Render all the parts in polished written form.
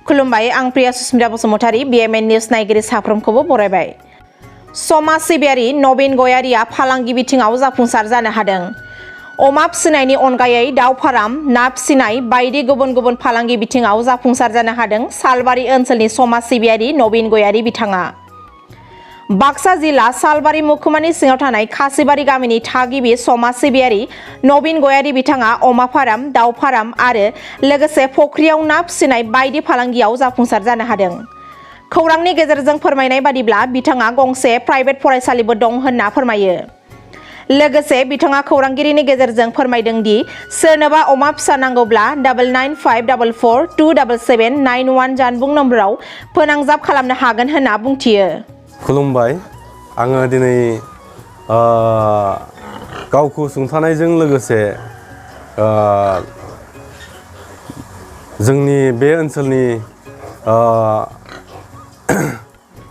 खुलुमबाय आं प्रिया Sushmita Basumatary BMN news नायगिरि साफ्रोमखौबो बरायबाय। समाज सिबियारि नवीन गयारिया फालांगि बिथिङाव जाफुंसार जानो हादों। अमा फिसिनायनि अनगायै दाउ फार्म, ना फिसिनाय बायदि गुबुन गुबुन फालांगि बिथिङाव जाफुंसार जानो हादों सालबारि ओनसोलनि समाज सिबियारि नवीन गयारि बिथाङा। बाक्सा जिल्ला सालबारि महकुमानि सिङाव थानाय खासिबारि गामिनि थागिबि समाज सिबियारि नवीन गयारि बिथाङा अमा फार्म, दाउ फार्म आरो लोगोसे फख्रियाव ना फिसिनाय बायदि फालांगियाव जाफुंसार जानो हादों। खौरांनि गेजेरजों फोरमायनाय बादिब्ला बिथाङा गंसे प्राइभेट फरायसालिबो दं होनना फोरमायो। लोगोसे बिथाङा खौरांगिरिनि गेजेरजों फोरमायदों दि सोरनोबा अमा फिसा नांगौब्ला 9954442791 जानबुं नम्बराव फोनांजाब खालामनो हागोन होनना बुंथियो। खुलुमबाय आङो दिनै गावखौ सुंथानायजों लोगोसे जोंनि बे ओनसोलनि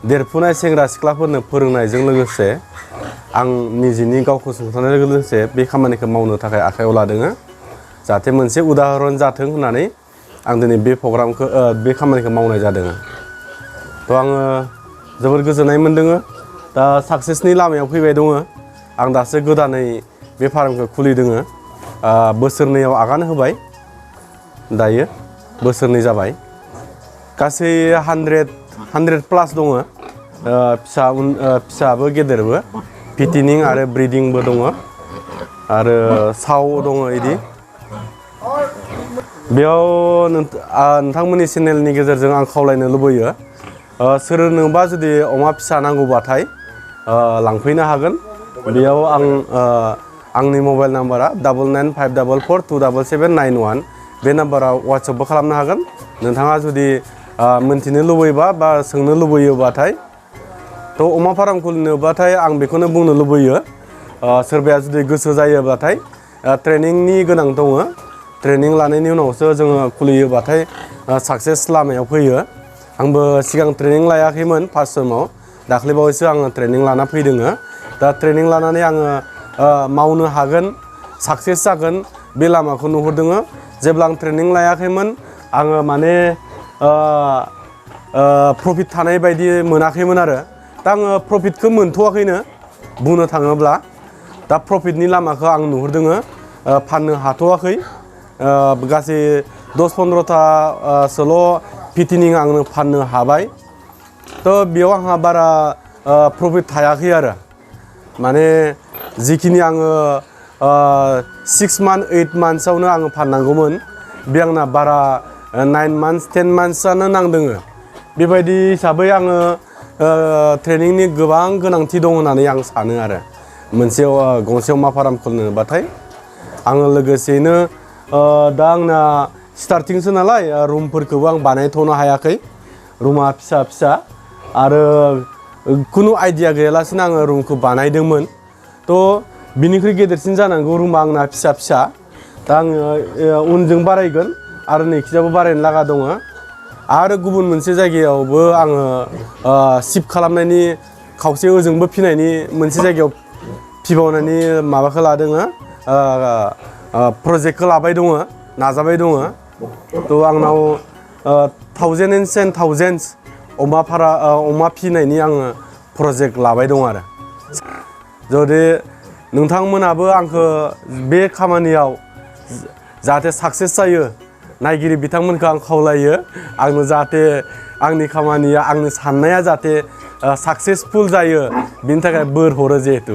देरफुनाय सेंग्रा सिख्लाफोरनो फोरोंनायजों लोगोसे आं निजेनि गावखौ सुंथानायजों लोगोसे बे खामानिखौ मावनो थाखाय आखायाव लादों जाहाथे मोनसे उदाहरन जाथों होननानै आं दिनै बे प्रग्रामखौ बे खामानिखौ मावनाय जादों। थ' आङो जोबोर गोजोननाय मोनदों। दा साक्सेसनि लामायाव फैबाय दङ। आं दासो गोदानै बे फार्मखौ खुलिदों। बोसोरनैयाव आगान होबाय, दायो बोसोरनै जाबाय। गासै 100 प्लास दङ। फिसाबो गेदेरबो फिटिनिं आरो ब्रिदिंबो दङ आरो साव दङ। इदि बेयाव नोंथांमोननि चेनेलनि गेजेरजों आं खावलायनो लुबैयो, सोरनोबा जुदि अमा फिसा नांगौबाथाय लांफैनो हागोन। बेयाव आंनि मबाइल नाम्बारा 9954427791 बे नाम्बाराव वाट्सएपबो खालामनो हागोन। नोंथाङा जुदि मोनथिनो लुबैबा बा सोंनो लुबैयोबाथाय थ' अमा फार्म खुलिनोबाथाय आं बेखौनो बुंनो लुबैयो, सोरबाया जुदि गोसो जायोबाथाय ट्रेनिंनि गोनां दङ। ट्रेनिं लानायनि उनावसो जोङो खुलियोबाथाय साक्सेस लामायाव फैयो। आंबो सिगां ट्रेनिं लायाखैमोन। फार्स्ट समाव दाख्लैबावैसो आङो ट्रेनिं लाना फैदों। दा ट्रेनिं लानानै आङो मावनो हागोन, साक्सेस जागोन बे लामाखौ नुहुरदों। जेब्ला आं ट्रेनिं लायाखैमोन आङो माने प्रफिट थानाय बायदि मोनाखैमोन आरो दा आङो प्रफिटखौ मोनथ'वाखैनो बुंनो थाङोब्ला। दा प्रफिटनि लामाखौ आं नुहुरदों, फाननो हाथ'वाखै। गासै 10-15थासोल' फिटिनिं आंनो फाननो हाबाय। थ' बेयाव आंहा बारा प्रफिट थायाखै आरो माने जिखिनि आङो 6 मान्थ 8 मान्थ्सआवनो आङो फाननांगौमोन, बे आंना बारा 9 मान्थ्स 10 मान्थ्सआनो नांदों। बेबायदि हिसाबै आङो ट्रेनिंनि गोबां गोनांथि दं होननानै आं सानो आरो मोनसे गंसे अमा फार्म खुलिनोबाथाय। आङो लोगोसेयैनो दा आंना स्टार्टिंसो नालाय रुमफोरखौबो आं बानायथ'नो हायाखै। रुमा फिसा आरो खुनु आइडिया गैयालासिनो आङो रुमखौ बानायदोंमोन। थ' बिनिख्रुइ गेदेरसिन जानांगौ रुमा आंना फिसा। दा आङो उनजों बारायगोन आरो नैखिजाबो बारायनो लागा दङ। आरो गुबुन मोनसे जायगायावबो आङो शिफ्ट खालामनायनि, खावसे ओजोंबो फिनायनि मोनसे जायगायाव फिबावनायनि माबाखौ लादों, प्रजेक्टखौ लाबाय दङ, नाजाबाय दङ। थ' आंनाव 1000 अमा फिनायनि आङो प्रजेक्ट लाबाय दं आरो जुदि नोंथांमोनाबो आंखौ बे खामानियाव जाहाथे साक्सेस जायो, नायगिरि बिथांमोनखौ आं खावलायो आंनो जाहाथे आंनि खामानिया, आंनि साननाया जाहाथे साक्सेसफुल जायो, बिनि थाखाय बोर हरो जिहेतु।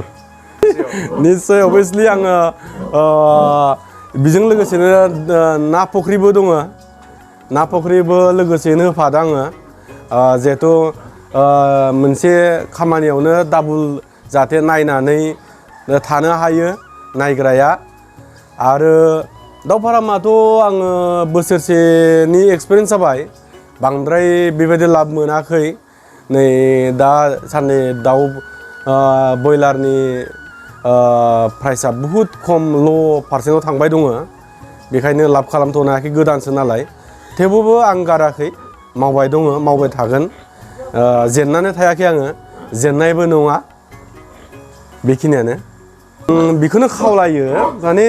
निश्चय अभियासलि आङो बेजों लोगोसेनो ना फुख्रिबो दङ। ना फुख्रिबो लोगोसेनो होफादों आङो, जिहेथु मोनसे खामानियावनो डाबल जाहाथे नायनानै थानो हायो नायग्राया। आरो दाउ फार्माथ' आङो बोसोरसेनि एक्सपिरियेन्स जाबाय, बांद्राय बेबायदि लाब मोनाखै। नै दा साननै दाउ बयलारनि प्राइसआ बुहुत खम, ल' पारसेन्टआव थांबाय दङ। बेखायनो लाब खालामथ'नो हायाखै, गोदानसो नालाय। थेवबो आं गाराखै, मावबाय दङ, मावबाय थागोन। जेननानै थायाखै आङो, जेननायबो नङा। बेखिनियानो बेखौनो खावलायो, माने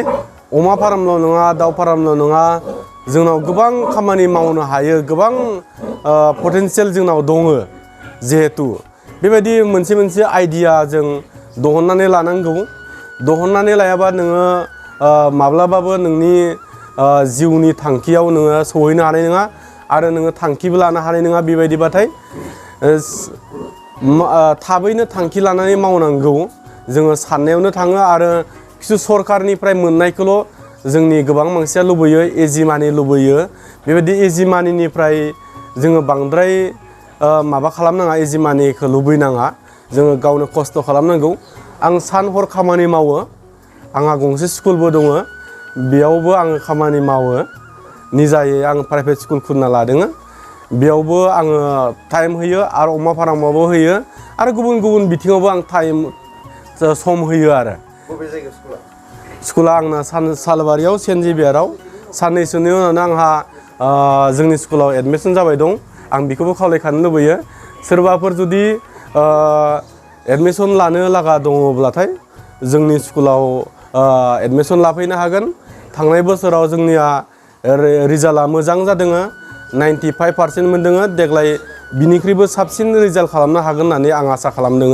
अमा फार्मल' नङा, दाउ फार्मल' नङा, जोंनाव गोबां खामानि मावनो हायो गोबां पटेनशियेल जोंनाव दङ जिहेतु बेबायदि मोनसे मोनसे आइडिया जों दिहुननानै लानांगौ दिहुननानै लायाबा नोङो माब्लाबाबो नोंनि जिउनि थांखियाव नोङो सहैनो हानाय नङा आरो नोङो थांखिबो लानो हानाय नङा बेबायदिबाथाय थाबैनो थांखि लानानै मावनांगौ जोङो साननायावनो थाङो आरो किसु सरकारनिफ्राय मोननायखौल' जोंनि गोबां मानसिया लुबैयो इजि मानि लुबैयो बेबायदि इजि मानिनिफ्राय जोङो बांद्राय माबा खालामनाङा इजि मानिखौ लुबैनाङा जोङो गावनो खस्थ' खालामनांगौ आं सान हर खामानि मावो आंहा गंसे स्कुलबो दङ बेयावबो आङो खामानि मावो निजायै आं प्राइभेट स्कुल खुलिना लादों बेयावबो आङो टाइम होयो आरो अमा फार्मावबो होयो आरो गुबुन गुबुन बिथिङावबो आं टाइम सम होयो आरो बबे जायगायाव स्कुला स्कुला आंना सालबारियाव सेन्ट जेभियाराव साननैसोनि उनावनो आंहा जोंनि स्कुलाव एडमिसन जाबाय दं आं बेखौबो खावलायखानो लुबैयो सोरबाफोर जुदि एडमिसन लानो लागा दङब्लाथाय जोंनि स्कुलाव एडमिसन लाफैनो हागोन थांनाय बोसोराव जोंनिया रिजाल्टआ मोजां जादों 95% मोनदों देग्लाय बिनिख्रुइबो साबसिन रिजाल्ट खालामनो हागोन होननानै आं आसा खालामदों